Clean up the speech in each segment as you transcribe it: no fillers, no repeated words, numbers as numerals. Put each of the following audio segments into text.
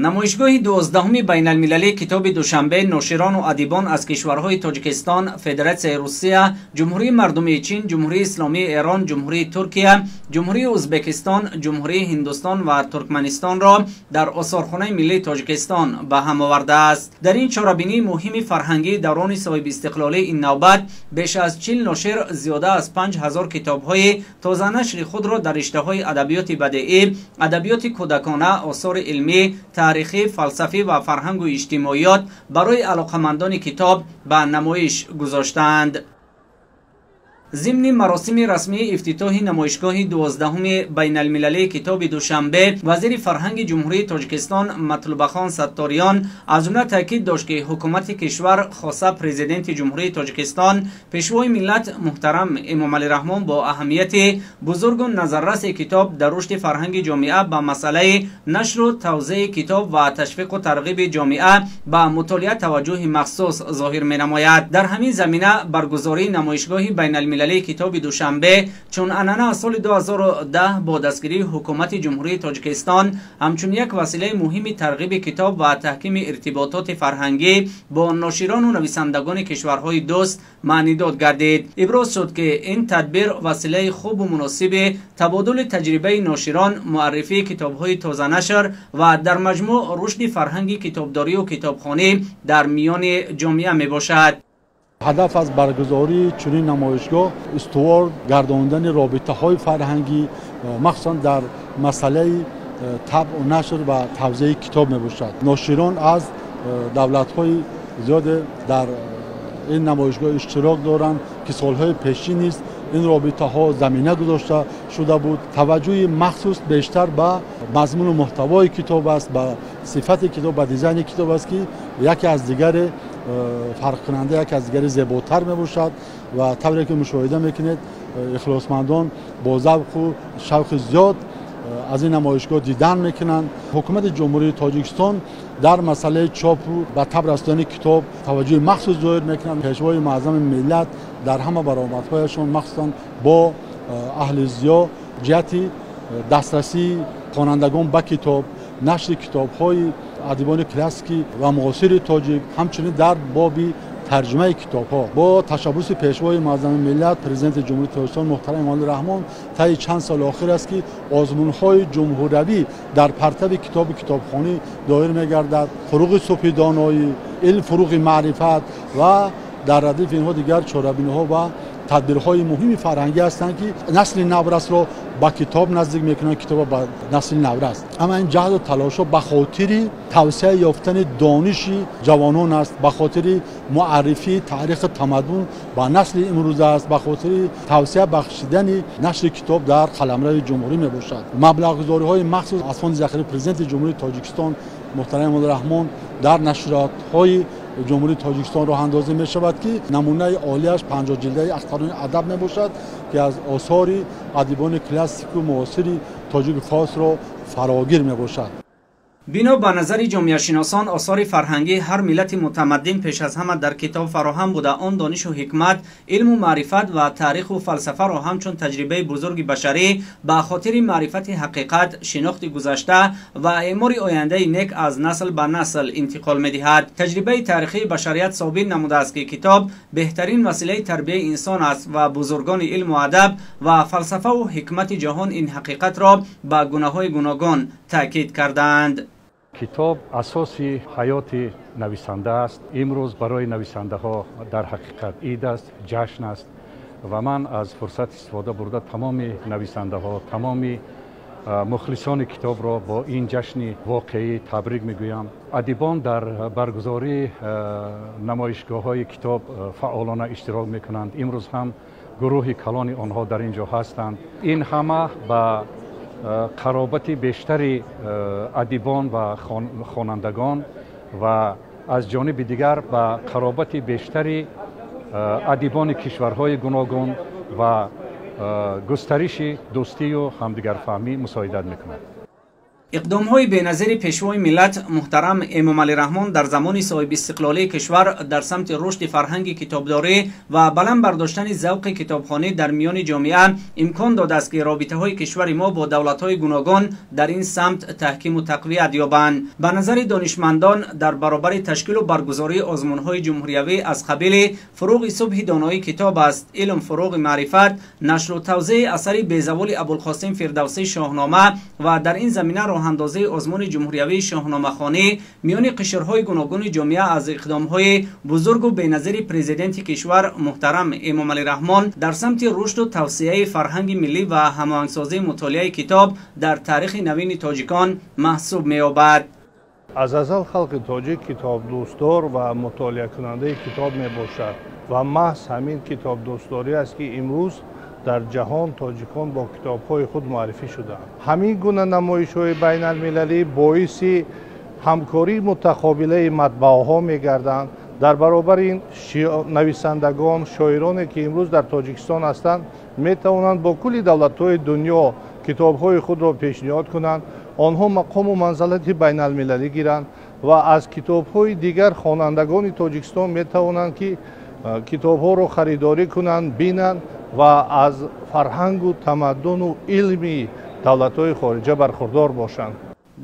Намоишгоҳи 12-уми байналмилалии китоби Душанбе ноширону адибон аз кишварҳои Тоҷикистон, Федератсияи Русия, Ҷумҳурии Мардумии Чин, Ҷумҳурии Исломии Эрон, Ҷумҳурии Туркия, Ҷумҳурии Ӯзбекистон, Ҷумҳурии Ҳиндустон ва Туркманистонро дар Осорхонаи миллии Тоҷикистон ба ҳам овардааст. Дар ин чорабинии муҳими фарҳангии даврони соҳибистиқлолӣ ин навбат беш аз 40 ношир зиёда аз 5000 китобҳои тозанашри худро дар риштаҳои адабиёти бадеӣ, адабиёти кӯдакона, осори илмӣ, таърихӣ, фалсафӣ ва фарҳангу иҷтимоиёт барои алоқамандони китоб ба намоиш гузоштаанд. Зимни маросими расмии ифтитоҳи намоишгоҳи 12-уми байналмилалии китоби Душанбе вазири фарҳанги Ҷумҳурии Тоҷикистон Матлубахон Сатториён аз ҷумла таъкид дошт, ки ҳукумати кишвар, хоса президенти Ҷумҳурии Тоҷикистон, пешвои миллат муҳтарам Эмомалӣ Раҳмон бо аҳамияти бузургу назарраси китоб дар рушди фарҳанги ҷомеа ба масъалаи нашру тавзеи китоб ва ташвиқу тарғиби ҷомеа ба мутолиа таваҷҷӯҳи махсус зоҳир менамояд. Дар ҳамин замина баргузории намоишгоҳи байналмилалии китоби Душанбе чун анъана аз соли 2010 бо дастгирии ҳукумати Ҷумҳурии Тоҷикистон ҳамчун як василаи муҳими тарғиби китоб ва таҳкими иртибототи фарҳангӣ бо ноширону нависандагони кишварҳои дӯст маънидод гардид. Иброз шуд, ки ин тадбир василаи хубу муносиби табодули таҷрибаи ноширон, муаррифии китобҳои тозанашр ва дар маҷмӯъ рушди фарҳанги китобдорию китобхонӣ дар миёни ҷомеа мебошад. Ҳадаф аз баргузории чунин намоишгоҳ устувор гардондани робитаҳои фарҳангӣ, махсусан дар масъалаи табъу нашр ва тавзеи китоб мебошад. Ноширон аз давлатҳои зиёде дар ин намоишгоҳ иштирок доранд, ки солҳои пешин низ ин робитаҳо замина гузошта шуда буд. Таваҷҷӯҳи махсус бештар ба мазмуну муҳтавои китоб аст, ба сифати китоб, ба дизайни китоб аст, ки яке аз дигаре фарқкунанда, яке аз дигаре зеботар мебошад. Ва тавре ки мушоҳида мекунед, ихлосмандон бо завқу шавқи зиёд аз ин намоишгоҳ дидан мекунанд. Ҳукумати Ҷумҳурии Тоҷикистон дар масъалаи чопу ба таб расидани китоб таваҷҷӯҳи махсус зоҳир мекунанд. Пешвои муаззами миллат дар ҳама баромадҳояшон, махсусан бо аҳли зиё, ҷиҳати дастрасии хонандагон ба китоб, нашри китобҳои адибони классикӣ ва муосири тоҷик, ҳамчунин дар боби тарҷумаи китобҳо бо ташаббуси пешвои муаззами миллат, президенти Ҷумҳурии Тоҷикистон муҳтарам Эмомалӣ Раҳмон таи чанд соли охир аст, ки озмунҳои ҷумҳуравӣ дар партави китоби китобхонӣ доир мегардад. Фуруғи субҳи доноӣ, илм фуруғи маърифат ва дар радифи инҳо дигар чорабиниҳо ва тадбирҳои муҳими фарҳангӣ ҳастанд, ки насли наврасро ба китоб наздик мекунанд, китобро ба насли наврас. Ама ин ҷаҳду талошҳо ба хотири тавсия ёфтани дониши ҷавонон аст, ба хотири муаррифии таърихи тамаддун ба насли имрӯза аст, ба хотири тавсия бахшидани нашри китоб дар қаламрави ҷумҳурӣ мебошад. Маблағгузориҳои махсус аз фонди захираи президенти Ҷумҳурии Тоҷикистон муҳтарам Эмомалӣ Раҳмон дар нашриётҳои Ҷумҳурии Тоҷикистон роҳандозӣ мешавад, ки намунаи олияш 50 ҷилдаи Ахтарони адаб мебошад, ки аз осори адибони классику муосири тоҷику форсро фарогир мебошад. Бино ба назари ҷомеашиносон, осори фарҳангии ҳар миллати мутамаддин пеш аз ҳама дар китоб фароҳам буда, он донишу ҳикмат, илму маърифат ва таъриху фалсафаро ҳамчун таҷрибаи бузурги башарӣ ба хотири маърифати ҳақиқат, шинохти гузашта ва эъмори ояндаи нек аз насл ба насл интиқол медиҳад. Таҷрибаи таърихии башарият собит намудааст, ки китоб беҳтарин василаи тарбияи инсон аст ва бузургони илму адаб ва фалсафаву ҳикмати ҷаҳон ин ҳақиқатро ба гунаҳои гуногун таъкид кардаанд. Китоб асоси ҳаёти нависанда аст. Имрӯз барои нависандаҳо дар ҳақиқат ид аст, ҷашн аст ва ман аз фурсат истифода бурда тамоми нависандаҳо, тамоми мухлисони китобро бо ин ҷашни воқеӣ табрик мегӯям. Адибон дар баргузории намоишгоҳҳои китоб фаъолона иштирок мекунанд. Имрӯз ҳам гурӯҳи калони онҳо дар ин ҷо ҳастанд. Ин ҳама ба қаробати бештари адибон ва хонандагон ва аз ҷониби дигар ба қаробати бештари адибони кишварҳои гуногун ва густариши дӯстию ҳамдигарфаҳмӣ мусоидат мекунад. Иқдомҳои беназири пешвои миллат муҳтарам Эмомалӣ Раҳмон дар замони соҳибистиқлолии кишвар дар самти рушди фарҳанги китобдорӣ ва баланд бардоштани завқи китобхонӣ дар миёни ҷомеа имкон додааст, ки робитаҳои кишвари мо бо давлатҳои гуногон дар ин самт таҳкиму тақвият ёбанд. Ба назари донишмандон, дар баробари ташкилу баргузории озмунҳои ҷумҳуриявӣ аз қабили «Фуруғи субҳи доноӣ китоб аст», «Илм фуруғи маърифат», нашру тавзеи асари безаволи Абулқосим Фирдавсӣ «Шоҳнома» ва дар ин замина роҳандозии озмуни ҷумҳуриявии шоҳномахонӣ миёни қишрҳои гуногуни ҷомеа аз иқдомҳои бузургу беназири президенти кишвар муҳтарам Эмомалӣ Раҳмон дар самти рушду тавсияи фарҳанги миллӣ ва ҳамоҳангсозии мутолиаи китоб дар таърихи навини тоҷикон маҳсуб меёбад. Аз азал халқи тоҷик китобдӯстдор ва мутолиакунандаи китоб мебошад ва маҳз ҳамин китобдӯстдорӣ аст, ки имрӯз дар ҷаҳон тоҷикон бо китобҳои худ муаррифӣ шудаанд. Ҳамин гуна намоишҳои байналмилалӣ боиси ҳамкории мутақобилаи матбааҳо мегарданд. Дар баробари ин, нависандагон, шоироне, ки имрӯз дар Тоҷикистон ҳастанд, метавонанд бо кулли давлатҳои дунё китобҳои худро пешниҳод кунанд, онҳо мақому манзалати байналмилалӣ гиранд ва аз китобҳои дигар хонандагони Тоҷикистон метавонанд, ки китобҳоро харидорӣ кунанд, бинанд ва аз фарҳангу тамаддуну илми давлатҳои хориҷа бархурдор бошанд.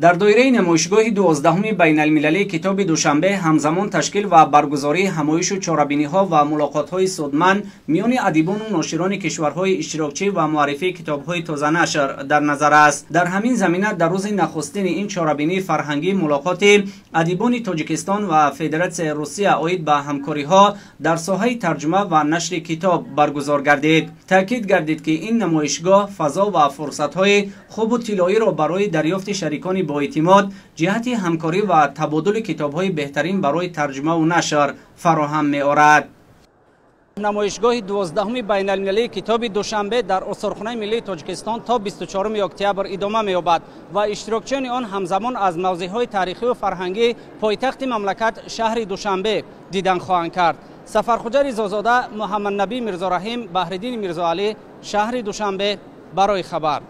Дар доираи намоишгоҳи 12-уми байналмилалии китоби Душанбе ҳамзамон ташкил ва баргузории ҳамоишу чорабиниҳо ва мулоқотҳои судманд миёни адибону ноширони кишварҳои иштирокчӣ ва муаррифии китобҳои тозанашр дар назар аст. Дар ҳамин замина дар рӯзи нахустини ин чорабинии фарҳангӣ мулоқоти адибони Тоҷикистон ва Федератсияи Русия оид ба ҳамкориҳо дар соҳаи тарҷума ва нашри китоб баргузор гардид. Таъкид гардид, ки ин намоишгоҳ фазо ва фурсатҳои хубу тиллоиро барои дарёфти шарикони боэътимод ҷиҳати ҳамкорӣ ва табодули китобҳои беҳтарин барои тарҷумаву нашр фароҳам меорад. Намоишгоҳи 12-уми байналмилалии китоби Душанбе дар Осорхонаи миллии Тоҷикистон то 24 октябр идома меёбад ва иштирокчиёни он ҳамзамон аз мавзеъҳои таърихию фарҳангии пойтахти мамлакат, шаҳри Душанбе, дидан хоҳанд кард. Сафархуҷа Ризозода, Муҳаммаднабӣ Мирзораҳим, Баҳриддини Мирзоалӣ, шаҳри Душанбе, барои хабар.